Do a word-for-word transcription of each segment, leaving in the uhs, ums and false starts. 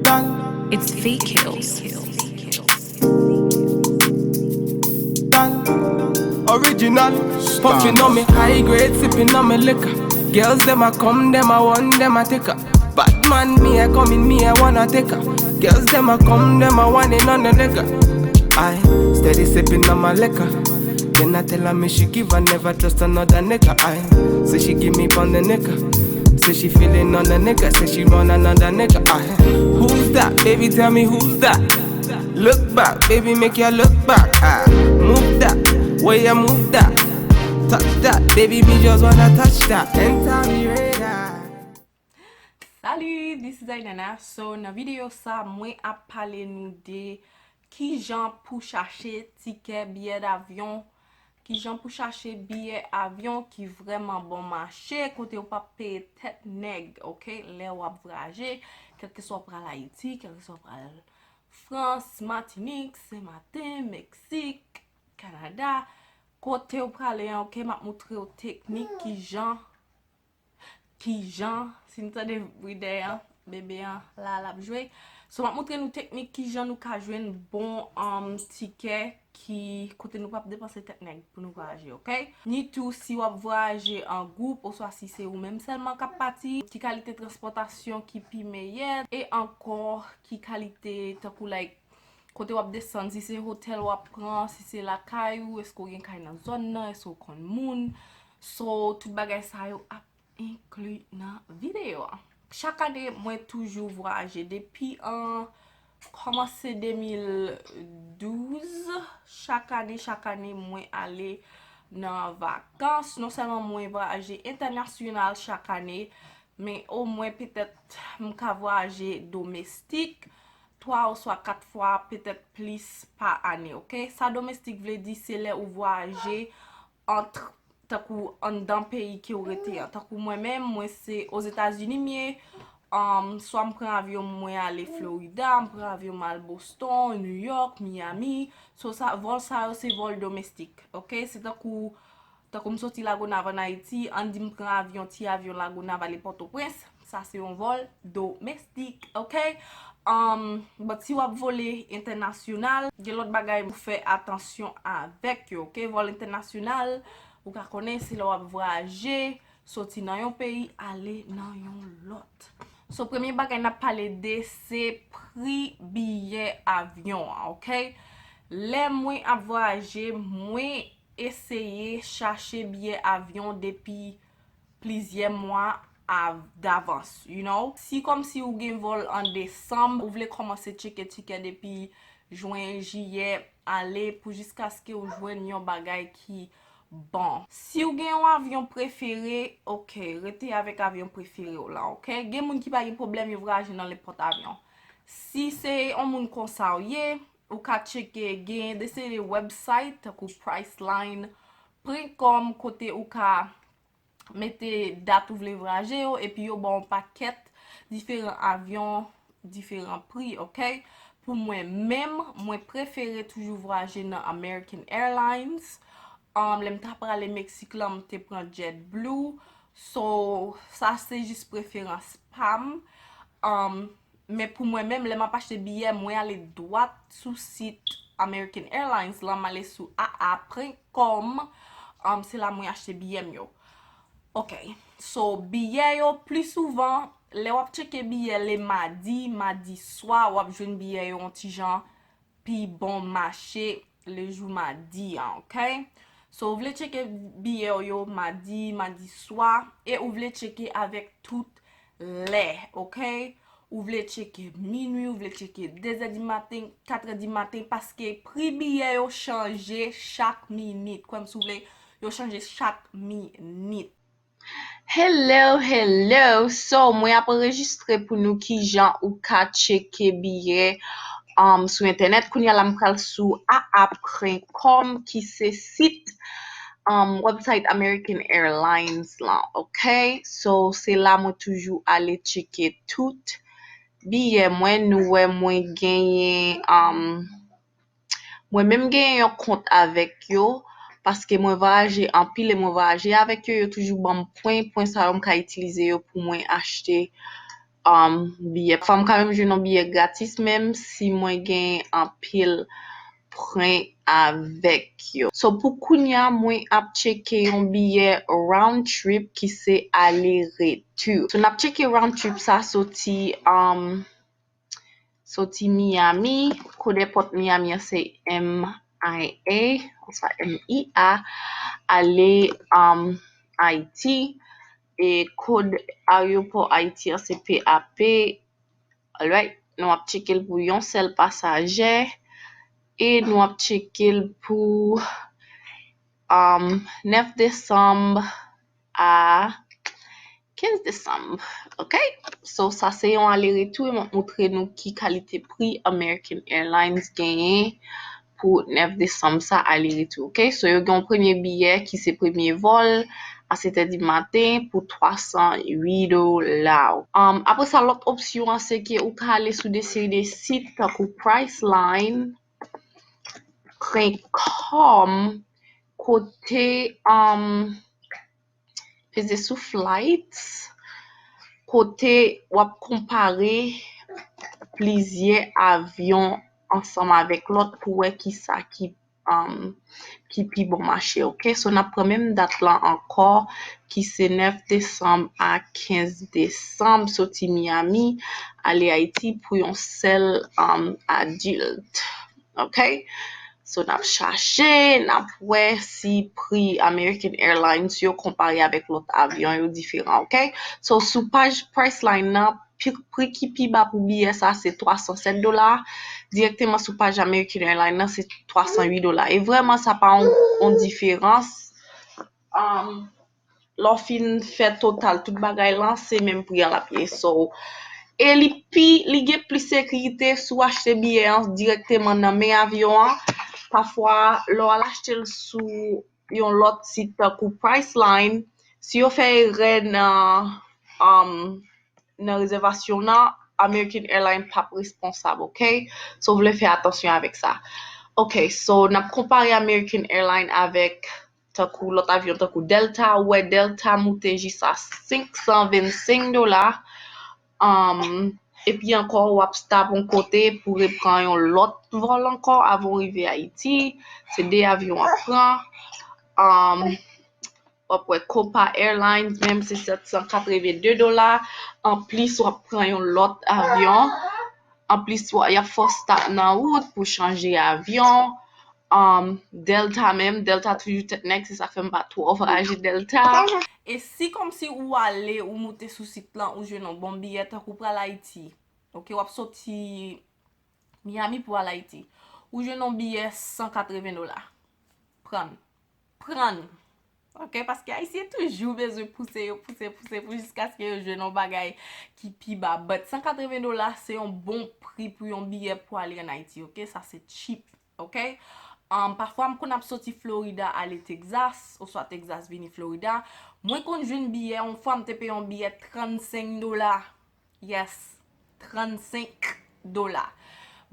It's Fake Hills. Original. Puffing on me high grade, sipping on me liquor. Girls, dem a come, dem a want, dem a take her. Bad man, me a come in, me a wanna take her. Girls, dem a come, dem a want it on the liquor. I steady sipping on my liquor. Then I tell her me she give her never trust another nigga. I say she give me pon the nigga. Say she feeling on the nigga. Say she want another nigga. I who's that? Baby, tell me who's that? Look back, baby, make you look back. Ah, move that, way you move that. Touch that, baby, me just wanna touch that. Enter me radar. Salut, this is Ainana. So, nan videyo sa, mwen ap pale nou de kijan pou chache tikè biyè davyon, kijan pou chache biyè avyon ki vrèman bon mache, kote ou p ap peye tèt nèg, ok? Lè w ap vwayaje, kèlkeswa w pral Ayiti, kèlkeswa w pral Frans, Matinik, Senmaten, Meksik, Kanada, kote w prale an, ok? M ap moutre w teknik kijan kijan, si n tande bri dèyè an, bebe an la l ap jwe. So, m ap moutre nou teknik kijan nou ka jwenn bon um, tikè ki kote nou p ap depanse tèt nèg pou nou vwayaje, ok? Ni tou si w ap vwayaje an gwoup oswa si se ou menm sèlman k ap pati, ki kalite transpòtasyon ki pi meyè, e ankò ki kalite tankou like kote w ap desann, si se hotèl w ap pran, si se lakay ou, èske w gen kay nan zòn nan, èske w konn moun. So, tout bagay sa yo ap enkli nan videyo a. Chak ane, mwen toujou vwayaje. Depi an kòmanse de mil douz, chak ane, chak ane, mwen ale nan vakans. Non sèlman mwen vwayaje entènasyonal chak ane, men omwen petèt m ka vwayaje domestik twa oswa kat fwa, petèt plis pa ane, ok? Sa domestik vle di se lè ou vwayaje ant tankou anndan peyi ke w rete an. Tankou mwen menm, mwen se Ozetazini m ye, um, swa m pran avyon mwen ale Florida, m pran avyon m al Boston, New York, Miami. So sa, vòl sa yo se vòl domestik, ok? Se tankou, tankou m soti Lagonav ann Ayiti, ann di m pran avyon, ti avyon Lagonav ale Pòtoprens. Sa se yon vòl domestik, ok? Um, but si w ap vole entènasyonal, gen lòt bagay pou fè atansyon avèk yo, ok? Vòl entènasyonal, ou ka konnen se lè w ap vwayaje, soti nan yon peyi, ale nan yon lòt. So, premye bagay n ap pale de se pri biyè avyon an, ok? Lè mwen ap vwayaje, mwen eseye chache biyè avyon depi plizyè mwa av- davans, you know. Si kòmsi ou gen vòl an desanm, ou vle kòmanse tcheke tikè depi jen, jiyè, ale pou jiskaske ou jwenn yon bagay ki bon. Si w gen yon avyon prefere, ok, rete avèk avyon prefere w lan, ok? Gen moun ki pa gen pwoblèm yo vwayaje nan nenpòt avyon. Si se yon moun konsa w ye, ou ka tcheke, gen de seri de website tankou Priceline, Princom, kote ou ka mete dat ou vle vwayaje yo, epi yo ba w yon pakèt diferan avyon, diferan pri, ok? Pou mwen menm, mwen prefere toujou vwayaje nan American Airlines. Um, lè m ta prale Meksik lan, m te pran JetBlue. So, sa se jis preferans pa m. Um, men pou mwen menm, lè m ap achte biyè, mwen ale dwat sou sit American Airlines lan, m ale sou aa point com. Um, se la mwen achte biyè m yo. Ok. So, biyè yo, pli souvan, lè w ap tcheke biyè le madi, madi swa, w ap jwenn biyè yo yon ti jan pi bon mache le jou madi an, ok? So, ou vle tcheke biyè w yo madi, madi swa, e ou vle tcheke avèk tout lè, ok? Ou vle tcheke minwi, ou vle tcheke de zè di maten, kat è di maten, paske pri biyè yo chanje chak minit. Kwè m si w vle, yo chanje chak minit. Hello, hello. So, mwen ap anrejistre pou nou kijan ou ka tcheke biyè um, sou entènèt. Kounye a la, m pral sou aa point com ki se sit um, website American Airlines lan, ok? So, se la mwen toujou ale tcheke tout biyè mwen. Nou wè mwen genyen um, mwen menm genyen yon kont avèk yo, paske mwen vwayaje anpil e mwen vwayaje avèk yo, yo toujou ban m pwen, pwen sa yo m ka itilize yo pou mwen achte um, biyè. Pafwa m ka menm jwenn yon biyè gratis menm si mwen gen anpil pwen avèk yo. So pou kounya mwen ap tcheke yon biyè round trip ki se ale retou. So n ap tcheke round trip sa soti um, soti Miami, kod èpòt Miami an se M I A, oswa M I A, ale um, Ayiti, e kod ayewopò Ayiti an se P A P. Alright, nou ap tcheke l pou yon sèl pasaje, e nou ap tcheke l pou um, nèf desanm a kenz desanm. Ok? So, sa se yon ale retou, e m ap montre nou ki kalite pri American Airlines genyen pou nèf desanm sa ale retou. Ok? So, yo gen yon premye biyè ki se premye vòl a sèt è di maten pou twa san uit dola. Um, apre sa, lòt opsyon an se ke ou ka ale sou de seri de sit tankou Priceline, Trencom, kote um, peze sou flights, kote w ap konpare plizyè avyon ansanm avèk lòt pou wè kisa ki um, ki pi bon mache, ok? So, n ap pran menm dat lan ankò, ki se nèf desanm a kenz desanm, soti Miami, ale Ayiti pou yon sèl um, adilt, ok? So, n ap chache, n ap wè si pri American Airlines yo konpare avèk lòt avyon yo diferan, ok? So, sou paj Priceline nan, pri ki pi ba pou biyè sa se twa san sèt dola. Dirèkteman sou paj American Airlines nan se twa san uit dola. E vrèman sa pa yon diferans. Um, lè w fin fè total tout bagay lan, se menm pri a l ap ye. So, e li pi, li gen plis sekirite si w achte biyè an dirèkteman nan men avyon an. Pafwa, lè w al achte l sou yon lòt sit tankou Priceline, si yo fè erè nan um, nan rezèvasyon nan, American Airlines p ap responsab, ok? So, w vle fè atansyon avèk sa. Ok, so, n ap konpare American Airlines avèk tankou lòt avyon, tankou Delta, ou wè Delta moute jis a senk san vennsenk dola. Um, epi ankò, w ap stop yon kote pou repran yon lòt vòl ankò avan w rive Ayiti. Se de avyon w ap pran. Um, w ap wè Copa Airlines, menm se sèt san katreven de dola. Anplis, w ap pran yon lòt avyon. Anplis, y ap fè w stop nan wout pou chanje avyon. Um, Delta menm, Delta toujou tèt nèg, se sa k fè m pa twò voyaje Delta. E si kòmsi ou ale, ou moute sou sit lan, ou jwenn yon bon biyè, tankou pral Ayiti. Ok, w ap soti Miami pou al Ayiti. Ou jwenn yon biyè san katreven dola. Pran. Pran. Ok, paske Ayisyen toujou bezwen pouse yo, pouse, pouse, pou jiskaske yo jwenn yon bagay ki pi ba. But san katreven dola, se yon bon pri pou yon biyè pou ale an Ayiti, ok? Sa se cheap, ok? Um, pafwa, m konn ap soti Florida ale Texas, oswa Texas vini Florida. Mwen konn jwenn biyè, yon fwa m te peye yon biyè trannsenk dola. Yes, trannsenk dola.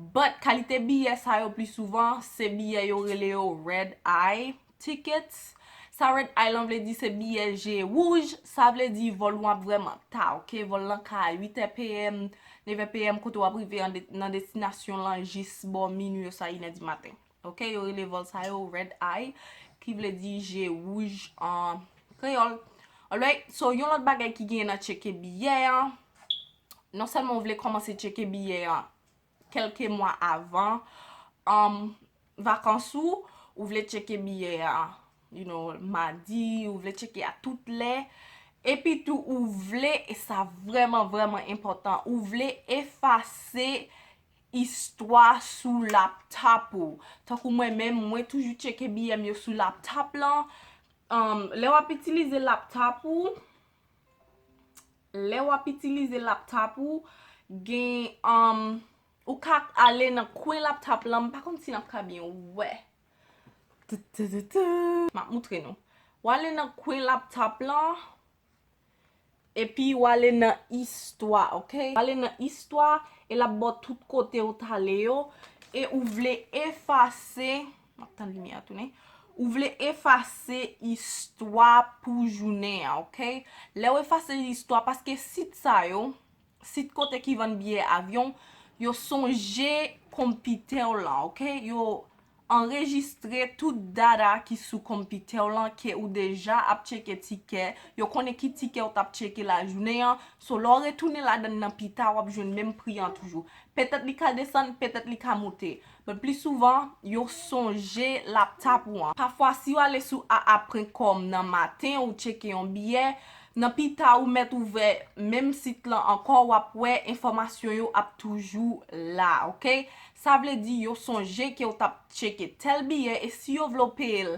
But kalite biyè sa yo pli souvan, se biyè yo rele yo red eye tickets. Sa red eye lan vle di se biyè je wouj, sa vle di vòl ou ap vrèman ta, ok? Vòl lan ka uit è p m, nèf è p m, kote w ap rive an de- nan destinasyon lan jis bò minui oswa inè di maten. Ok, yo rele vòl sa yo red eye, ki vle di je wouj an kreyòl. Alright, so yon lòt bagay ki genyen nan tcheke biyè an, non sèlman w vle kòmanse tcheke biyè an kèlke mwa avan, um, vakans ou, ou vle tcheke biyè an, you know, madi, ou vle tcheke a tout lè, epi tou ou vle, e sa vrèman, vrèman enpòtan, ou vle efase istwa sou laptop ou. Tankou mwen menm, mwen toujou tcheke biyè m yo sou laptop lan. Um, lè w ap itilize laptop ou, lè w ap itilize laptop ou, gen, um, ou ka ale nan kwen laptop lan, m pa konn si n ap ka byen wè. Tu, tu, tu, tu. M ap moutre nou. W ale nan kwen laptop lan, epi w ale nan istwa, ok? W ale nan istwa, e l ap ba w tout kote w t ale yo, e ou vle efase, m ap tann limyè a tounen, ou vle efase istwa pou jounen an, ok? Lè w efase istwa, paske sit sa yo, sit kote ki vann biyè avyon, yo sonje konpitè w lan, oke? Yo anrejistre tout data ki sou konpitè w lan ke ou deja ap tcheke tikè. Yo konnen ki tikè w t ap tcheke lajounen an. So, lè w retounen ladan l nan pita, w ap jwenn menm pri an toujou. Petèt li ka desann, petèt li ka moute. But pli souvan, yo sonje laptop ou an. Pafwa, si w ale sou a a pwen kòm nan maten, ou tcheke yon biyè, nan pita ou mèt ouvè menm sit lan ankò, w ap wè enfòmasyon yo ap toujou la, oke? Sa vle di yo sonje ke w t ap tcheke tèl biyè e si yo vle w peye l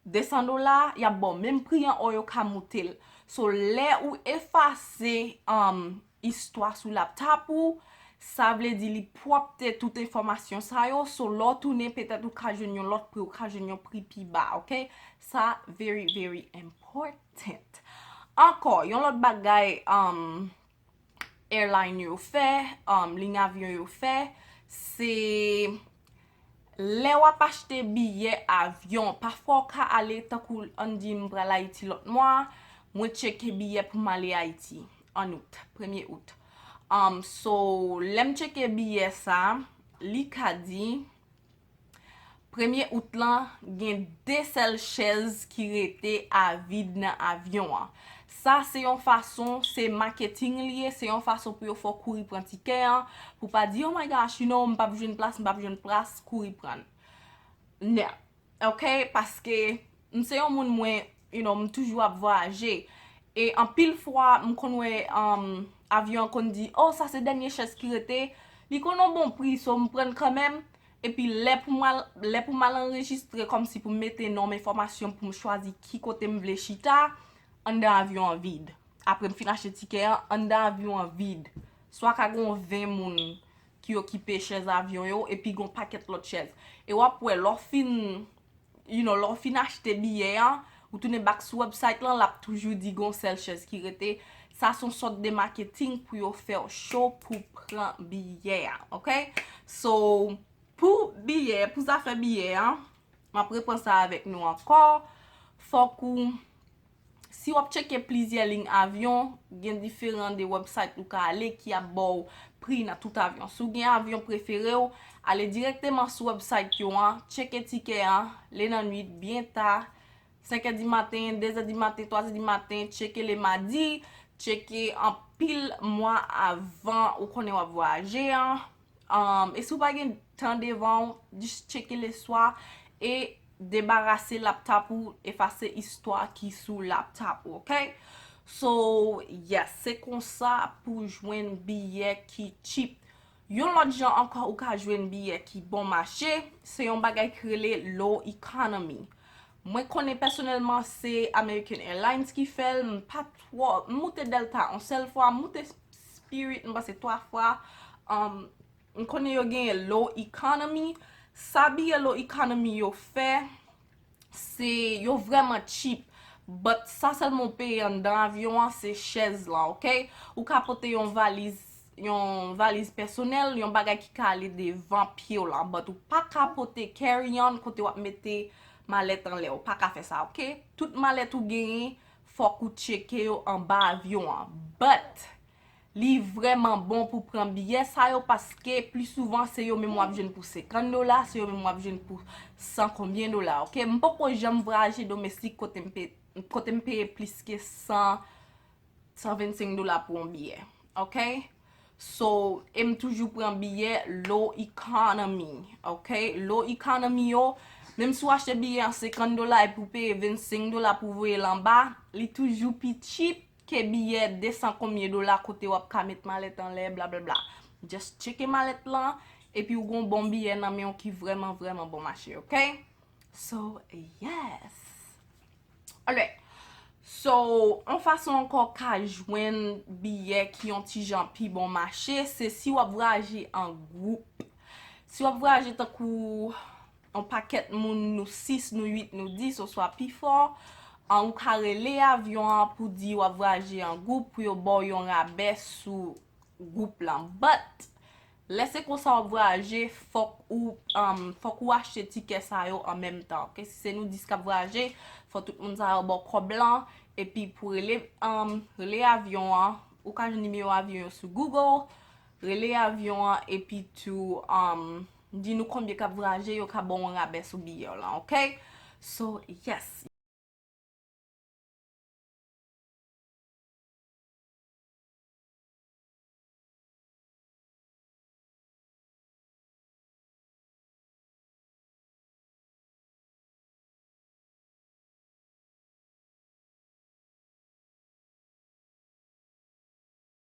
de san dola, y ap ba w menm pri an, o yo ka moute l. So, lè ou efase, um, istwa sou laptop ou, sa vle di li pwòpte tout enfòmasyon sa yo. So, lè w tounen, petèt ou ka jwenn yon lòt pri, ou ka jwenn yon pri pi ba, oke? Sa very, very important. Ankò, yon lòt bagay, um, airline yo fè, um, liy avyon yo fè, se lè w ap achte biyè avyon, pafwa w ka ale, tankou ann di m pral Ayiti lòt mwa, mwen tcheke biyè pou m ale Ayiti ann out, premye out. Um, so, lè m tcheke biyè sa, li ka di, premye out lan, gen de sèl chèz ki rete a vid nan avyon an. Sa se yon fason, se maketing li ye, se yon fason pou yo fè w kouri pran tikè an, pou pa di, "Oh my gosh, you know, m p ap jwenn plas, m p ap jwenn plas," kouri pran l. Nè, oke? Paske m se yon moun, mwen, you know, m toujou ap vwayaje. E anpil fwa, m konn wè, um, avyon an konn di, "Oh, sa se dènye chèz ki rete." Li konn yon bon pri, so m pran l kanmenm. Epi lè pou m al, lè pou m al anrejistre kòmsi pou m mete non m, enfòmasyon pou m chwazi ki kote m vle chita, anndan avyon an vid. Apre m fin achte tikè an, anndan avyon an vid. Swa ka gen yon ven moun ki okipe chèz avyon yo, epi gen yon pakèt lòt chèz. E w ap wè, lè w fin, you know, lè w fin achte biyè an, ou tounen back sou website lan, l ap toujou di gen yon sèl chèz ki rete. Sa se yon sòt de maketing pou yo fè w cho pou pran biyè a, oke? So, pou biyè, pou zafè biyè a, m ap repran sa avèk nou ankò. Fòk ou, si w ap tcheke plizyè liy avyon, gen diferan de website ou ka ale ki ap ba w pri nan tout avyon. Si w gen avyon prefere w, ale dirèkteman sou website yo an, tcheke tikè an, le nan nwit, byen ta, senk è di maten, de zè di maten, twa zè di maten, tcheke le madi, tcheke anpil mwa avan ou konnen w ap vwayaje an. Um, e si w pa gen tan devan w, jis tcheke leswa e debarase laptop ou, efase istwa ki sou laptop ou, oke? So, yes, se konsa pou jwenn biyè ki cheap. Yon lòt jan ankò ou ka jwenn biyè ki bon mache, se yon bagay ki rele low economy. Mwen konnen pèsonèlman se American Airlines ki fè l, m pa twò, m moute Delta yon sèl fwa, m moute Spirit, m panse twa fwa. Um, m konnen yo genyen low economy. Sa biyè low economy yo fè, se yo vrèman cheap. But sa sèlman w peye anndan avyon an, se chèz lan, oke? Ou ka pote yon valiz, yon valiz pèsonèl, yon bagay ki ka ale devan pye w lan. But ou pa ka pote carry-on kote w ap mete malèt anlè. Ou pa ka fè sa, oke? Tout malèt ou genyen, fòk ou tcheke yo anba avyon an. But li vrèman bon pou pran biyè sa yo, paske pli souvan se yo menm w ap jwenn pou senkant dola, se yo menm w ap jwenn pou san konbyen dola, oke? M poko janm vwayaje domestik kote m pe-, kote m peye plis ke san, san vennsenk dola pou yon biyè, oke? So, e m toujou pran biyè low economy, oke? Low economy yo, menm si w achte biyè an senkant dola epi w peye vennsenk dola pou voye l anba, li toujou pi cheap ke biyè de san konbyen dola kote w ap ka met malèt anlè, blablabla. Just tcheke malèt lan, epi w gon bon biyè nan men w ki vrèman, vrèman bon mache, oke? So, yes. Alright. So, yon fason ankò w ka jwenn biyè ki yon ti jan pi bon mache, se si w ap vwayaje an gwoup. Si w ap vwayaje tankou yon pakèt moun, nou sis, nou uit, nou dis, oswa pi fò, an, ou ka rele avyon an pou di w ap vwayaje an gwoup, pou yo ba w yon rabè sou gwoup lan. But, lè se konsa w ap vwayaje, fòk ou, um, fòk ou achte tikè sa yo an menm tan, oke? Si se nou dis k ap vwayaje, fò tout moun sa yo ba w kòb lan, epi pou rele, um, rele avyon an, Ou ka jwenn nimewo avyon yo sou Google, rele avyon an, epi tou um, di nou konbyen k ap vwayaje, yo ka ba w yon rabè sou biyè w lan, ok? So, yes.